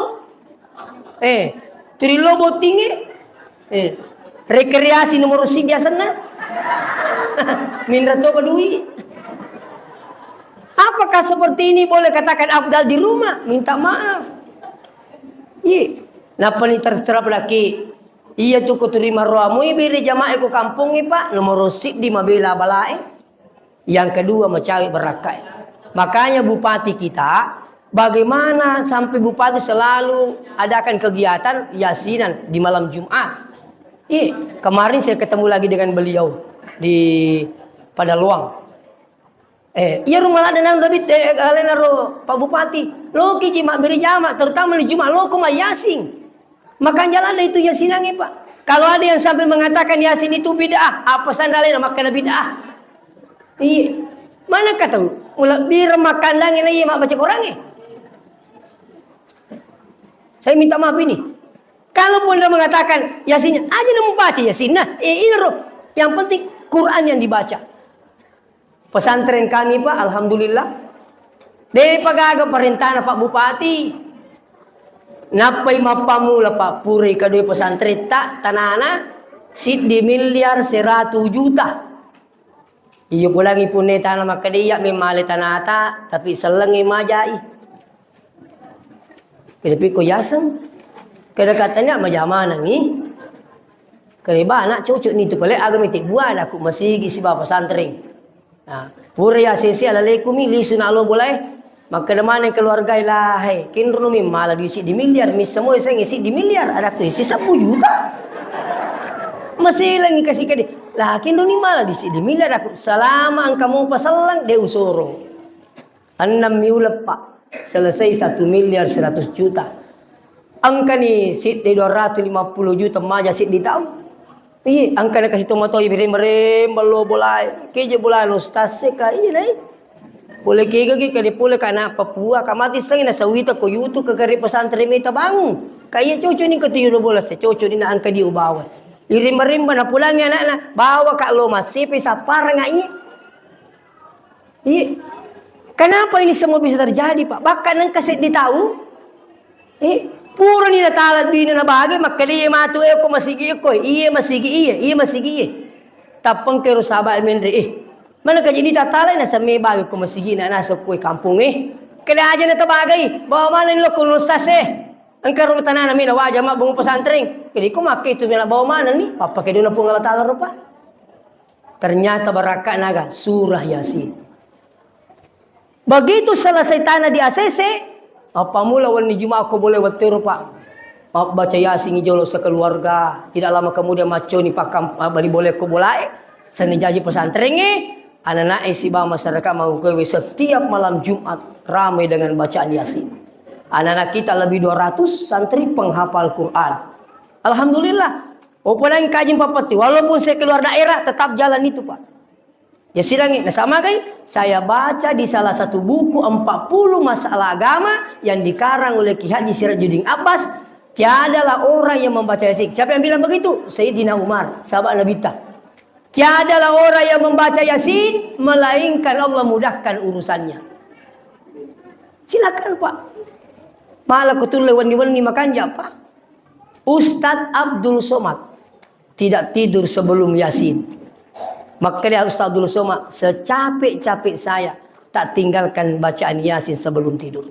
Eh, turi lo bottinge. Eh, rekreasi nomor siddi asenna. Minra to kedui. Apakah seperti ini boleh katakan afdal di rumah? Minta maaf. Iya. Napani terserap laki. Iya tu ko turi maroamu ibere jamae ko kampongnge, Pak. Nomor siddi mabela balae. Yang kedua, macawe barakkae. Makanya bupati kita, bagaimana sampai bupati selalu adakan kegiatan yasinan di malam Jumat? Ih, kemarin saya ketemu lagi dengan beliau di Padaluang. Eh, iya rumah ladde nang David, eh, alena ro Pak Bupati. Loki ji mabbere jama, terutama di Jumat loko mayasing. Makanja ladde itu yasinangnge, Pak. Kalau ada yang sampai mengatakan Yasin itu bid'ah, apa sandalena makkeda bid'ah? Iya. Mana kata? Ulebbireng makkandangnge na iya mabbaca Korangnge. Saya minta maaf ini. Kalaupun dia mengatakan Yasinnya, aja na mubaca Yasinna. Eh, ini roh. Yang penting Quran yang dibaca. Pesantren kami, Pak, alhamdulillah. Depa gaga parentana Pak Bupati. Nappai mappamula, Pak, purai kadoi pesantretta tanana siddi miliar seratu juta. Iyo pulangi punne tana makkeda iya memmale tanata, tapi sellengngi majai. Kede pikko yaseng. Kede katanya majamanangi. Kede bana cocok ni tu pale aga mete buana ku masigi siba pesantren. Nah, pura ya sesi ala lekumi lisu na lo bolai. Makkeda maneng keluarga ilahe, kinrono mi mala di siddi miliar, missa mo seng siddi miliar, ada tu isi seppulo juta. Masih lagi kasih kede. Lah kinroni mala di siddi miliar aku selama engka mo pasellang de usoro. Enam mi uleng, Pak. Selesai satu miliar seratus juta. Engkani siddi dua ratus lima puluh juta maja siddi taung. Iya, engkana kasi tomatoa iberemba-remba lo bolai. Keje bolai lo stas ka iya nai. Pole kega ki kade pole kana Papua kamati sengi na sawita ko yutu ke kare pesantren meta bangun. Kaya cocok ni ketuju lo bola se cocok ni na engka di ubawa. Iremba-remba na pulangi anakna bawa ka lo masipi sapparang iya. Iya. Kenapa ini semua bisa terjadi, Pak? Bahkan engka seddi tau, eh, purani natala duina nabage, makkeda iya matu, eh, ko masigi ko, iya masigi iya, iya masigi iya. Tappeng kero sahabat menre, eh, mana kajini tatala na semme bage ko masigi na nasa ko kampung, eh. Keda aja na tabagai, bawa mana lo ko ustaz, eh. Engka ro tanana mena waja mabbung pesantren. Jadi ko makke itu mena bawa mana ni, papa kedona Puang Allah Ta'ala rupa. Ternyata barakka naga surah Yasin. Begitu selesai tanah di A C C, apa mula wenni Jumat ko boleh wetteru, Pak. Pak baca Yasin jolo sekeluarga. Tidak lama kemudian maconi pakam, ah, bali boleh ko bolae. Seni jaji pesantrengnge, anak-anak siba masyarakat Mangkukewe setiap malam Jumat ramai dengan bacaan Yasin. Anak-anak kita lebih dua ratus santri penghafal Quran. Alhamdulillah, Opo nang kaji empat puluh, walaupun saya keluar daerah, tetap jalan itu, Pak. Ya, sidangngi, nasamagai, saya baca di salah satu buku empat puluh masalah agama yang dikarang oleh Ki Haji Sirajuddin Abbas, tiadalah orang yang membaca Yasin. Siapa yang bilang begitu? Sayyidina Umar, sahabat Nabi ta. Tiadalah orang yang membaca Yasin, melainkan Allah mudahkan urusannya. Silakan, Pak. Malah kutulle wenni-wenni makanja, Pak. Ustadz Abdul Somad tidak tidur sebelum Yasin. Makanya Ustadz Abdul Somad, secapek-capek saya, tak tinggalkan bacaan Yasin sebelum tidur.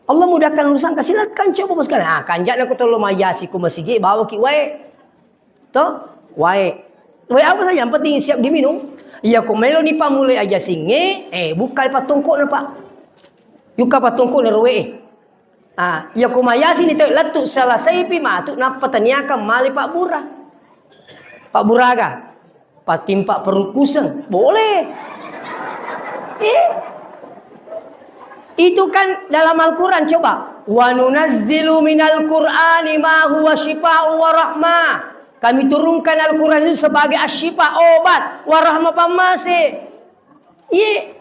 Allah mudahkan urusan, silakan coba, Bos, kan. Ah, kanjana ku tollo mayasi ku masigi, bawa ki wae. To? Wae. Wae apa saja, yang penting siap diminum. Iya, ko melo ni pamulai aja singe, eh, buka patungkuk na, Pak. Yuka patungkuk na ruwe, eh. Ah, iya, ko mayasi ni tau lettu selesai pi matu, nappa taniakan mali Pak Bura. Pak Buraga. Patimpa perukusan, boleh. Eh? Itu kan dalam Al-Quran, coba. "Wa nunazzilu minal Qur'ani ma huwa syifa'u wa rahmah." Kami turunkan Al-Quran itu sebagai asyifa, obat, wa rahmah, pammase. Iya.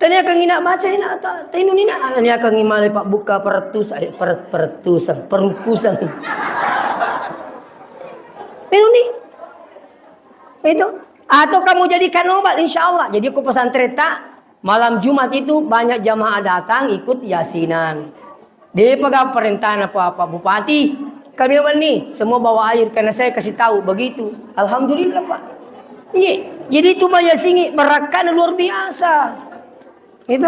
Taniakangngi na baca, ina, ta-, tainunni na, taniakangngi male pabbukka perettus-, eh, per-, perettusan, perukusan. Inunni. Itu. Atau kamu jadikan obat, insya Allah. Jadi, ku pesantren ta, malam Jumat itu banyak jamaah datang ikut yasinan. De'pa ga parentana Pak, Pak Bupati, kami wenni, semua bawa air karena saya kasih tahu begitu. Alhamdulillah, Pak. Iya, jadi itu mayasingi barakkana luar biasa. Itu.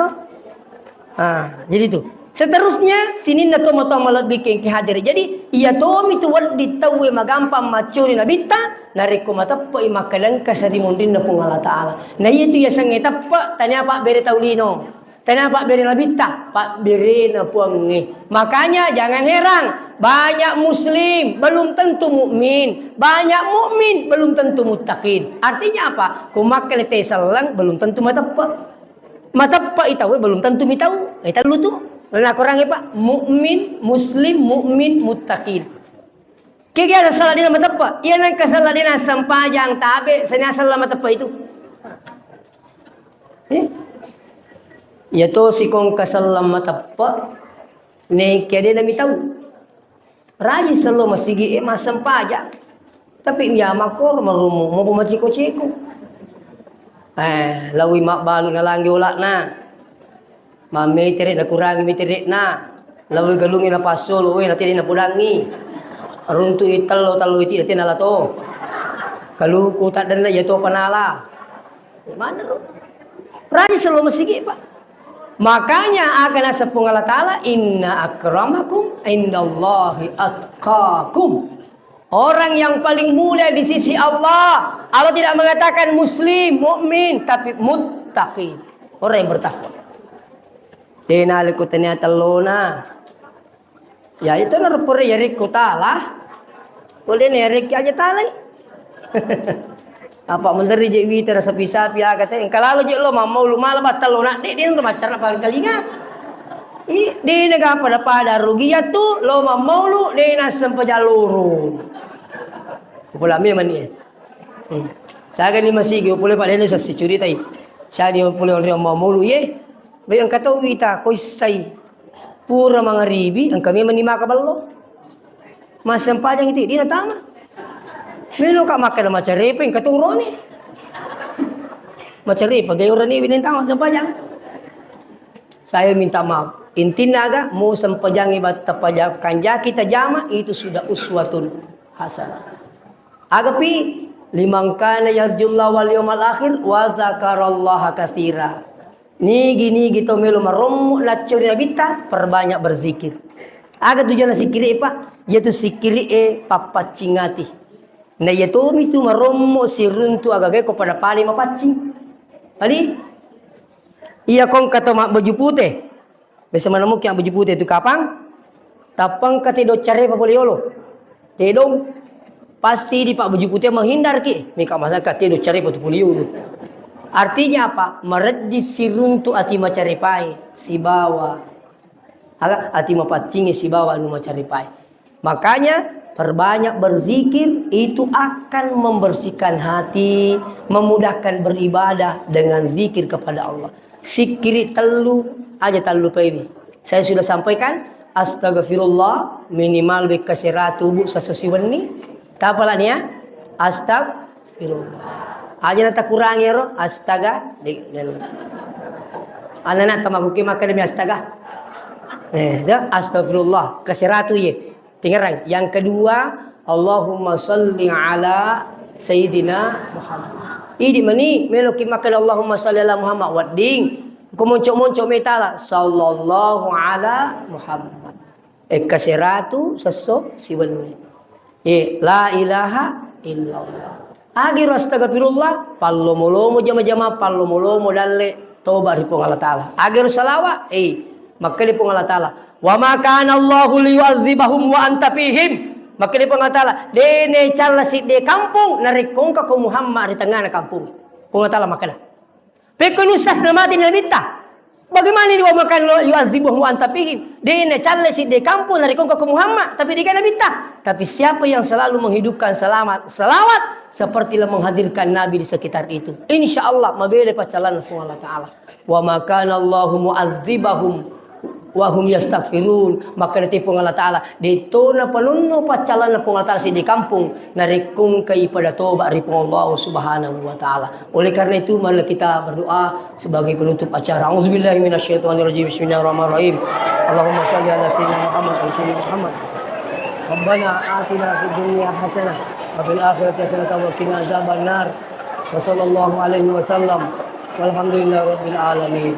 Ah, jadi itu. Seterusnya, sininna tomatoa malebbi engka hadir. Jadi, iya tomi tu wedding tauwe magampang maccuri nabitta, narekko mateppe'i makkalengka seri munrinna Puang Allah Ta'ala. Nah, iya tu yasengnge teppe', tania pabbere tau lino. Tania pabbere nabitta, pabberena Puangnge. Makanya jangan heran, banyak muslim belum tentu mukmin, banyak mukmin belum tentu muttaqin. Artinya apa? Ko makkeda tau selleng belum tentu mateppe'. Mateppe' i tauwe belum tentu mi tau. Eh, tellu tu. Nah, kurangi, Pak. Mukmin, muslim, mukmin, muttaqin. Kegi ada salah dina mateppe'? Iya nengka salah dina sempajang tabe, seni asal mateppe' itu. Eh? Iya to sikong kasallang mateppe', nengka dena mi tau. Rajin sello masigi e massempajang. Tapi iya makkoro marummu, mau maciko-ciko. Eh, lawi mabbalu nalangi ola'na. Mammetere nakurangi metere'na. Lawi galungi napassolo, we, natede napodangi. Runtu'i tello, tello iti natena lato. Kaluku taddenna iya to panala. Mana ro? Rajin sello masigi, Pak. Makanya aga naseng Puang Allah Ta'ala, "Inna akramakum indallahi atqakum." Orang yang paling mulia di sisi Allah, Allah tidak mengatakan muslim, mukmin, tapi muttaqi. Orang yang bertakwa. Dena liku tania tellona. Ya, itu na pura ya rikku tala. Boleh nih rikki aja talai. Apa menteri je wita rasa pisapi aga te. Engka lalo je lo mammaulu mala battallo na de de ro maccara paling kalinga. I de na ga pada-pada rugi ya tu lo mammaulu de na sempajang loro. Pula memang ni. Hmm. Saga ni masigi pole pada ni sasi curitai. Sadi pole onri mammaulu ye. Bayi engka tau wita ko issai. Pura mangaribi, engka memang ni maka ballo. Massempajang itu, dina tama. Melo ka makkeda macarepa, engka turoni. Macarepa, gaya urani bini tama sempajang. Saya minta maaf. Intinya aga, mau sempajang ibadah tapaja-, kanjaki tajama, itu sudah uswatun hasanah. Agapi, liman kana yarjullaha wal yawmal akhir, wa dzakarallaha katsira. Nigi-nigi tau melo marommo lacco ri nabitta, perbanyak berzikir. Aga tujuanna sikkiri, Pak? Yaitu sikkiri e pappaccing ati. Na iya tomi tu marommo siruntu agaga ko pada pale mapaccing. Tadi iya kong kata ma-, baju pute. Biasa mana mungkin baju pute tu kapang? Tapang kate do care pa pole yolo. Tedong, pasti di Pak baju putih menghindar ki. Mika masa kate do care pa tu pole yolo. Artinya apa? Mereddi siruntu ati macarepae sibawa. Aga ati mapaccingi sibawa anu macarepae. Makanya Perbanyak berzikir, itu akan membersihkan hati, memudahkan beribadah dengan zikir kepada Allah. Sikkiri tellu, aja tallupaini. Saya sudah sampaikan, astagfirullah, minimal bekka seratu bu sasosiwenni. Tapalania, astagfirullah. Aja natakurangi ro, astaga. Di, dan, anak-anak tamakuki makkeda mi astaga. Eh, dah, astagfirullah, keseratu ye. Tangerang. Yang kedua, Allahumma salli ala Sayyidina Muhammad. Idi mani, meloki makkeda Allahumma salli ala Muhammad. Wedding. Ko monco-monco metala, sallallahu ala Muhammad. Ekka seratu sesso siwenni. Ye, la ilaha illallah. Agiro astagfirullah, pallomo-lomo jama-jama, pallomo-lomo dalle, toba ri Puang Allah Ta'ala. Agiro salawa, eh, makkeda Puang Allah Ta'ala, "Wa ma kana Allahu liyu'adzibahum wa anta fihim." Makkeda Puang Allah Ta'ala, "De' nacalla sidde kampong, narekko engka ko Muhammad ri tengngana kampong." Puang Allah Ta'ala makkeda. Pekko nusas namati nabitta. Bagaimana ini wa makan lo yu'adzibuhum wa anta fihim. De' nacalla sidde kampong narekko engka ko Muhammad, tapi de' gaga nabitta. Tapi siapa yang selalu menghidupkan selamat, selawat, sepertilah menghadirkan Nabi di sekitar itu. Insya Allah, mabela paccallanna Puang Allah Ta'ala. Wa ma kana Allahu mu'adzibahum wa hum yastaghfirun. Makkeda Puang Allah Ta'ala, de' to napanonno paccallanna Puang Allah Ta'ala sidde kampong, narekko engkai pada toba ri Puang Allah Subhanahu wa Ta'ala. Oleh karena itu, marilah kita berdoa sebagai penutup acara. A'udzubillahi minasyaitonirrajim. Bismillahirrahmanirrahim. Allahumma shalli ala sayyidina Muhammad wa sayyidina Muhammad. Rabbana atina fid dunya hasanah wa fil akhirati hasanah wa qina adzabannar. Wa sallallahu alaihi wasallam. Walhamdulillahi rabbil alamin.